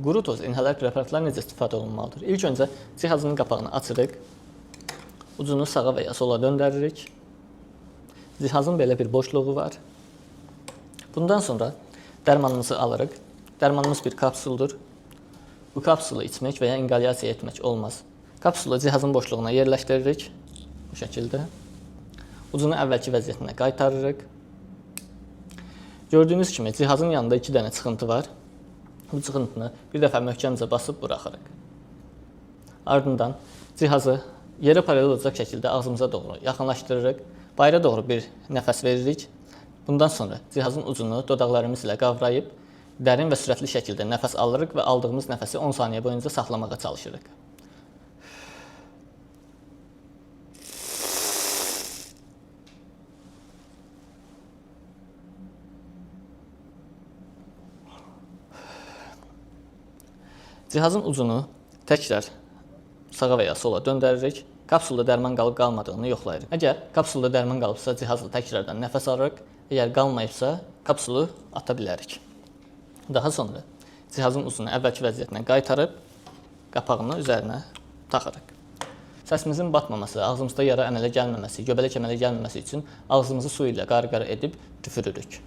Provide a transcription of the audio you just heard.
Quru toz inhaler preparatlar necə istifadə olunmalıdır? İlk öncə cihazın qapağını açırıq. Ucunu sağa və ya sola döndəririk. Cihazın belə bir boşluğu var. Bundan sonra dərmanımızı alırıq. Dərmanımız bir kapsuldur. Bu kapsulu içmək və ya inhalyasiya etmək olmaz. Kapsulu cihazın boşluğuna yerləşdiririk. Bu şəkildə. Ucunu əvvəlki vəziyyətinə qaytarırıq. Gördüyünüz kimi cihazın yanında 2 dənə çıxıntı var. Bu çıxıntını bir dəfə möhkəmcə basıb buraxırıq. Ardından cihazı yerə paralel olacaq şəkildə ağzımıza doğru yaxınlaşdırırıq. Bayıra doğru bir nəfəs veririk. Bundan sonra cihazın ucunu dodaqlarımız ilə qavrayıb dərin və sürətli şəkildə nəfəs alırıq və aldığımız nəfəsi 10 saniyə boyunca saxlamağa çalışırıq. Cihazın ucunu təkrar sağa və ya sola döndəririk. Kapsulda dərman qalıb qalmadığını yoxlayırıq. Əgər kapsulda dərman qalıbsa, cihazla təkrardan nəfəs alırıq. Əgər qalmayıbsa, kapsulu ata bilərik. Daha sonra cihazın ucunu əvvəlki vəziyyətinə qaytarıb qapağını üzərinə taxırıq. Səsimizin batmaması, ağzımızda yara əmələ gəlməməsi, göbələk əmələ gəlməməsi üçün ağzımızı su ilə qarqara edib tüfürürük.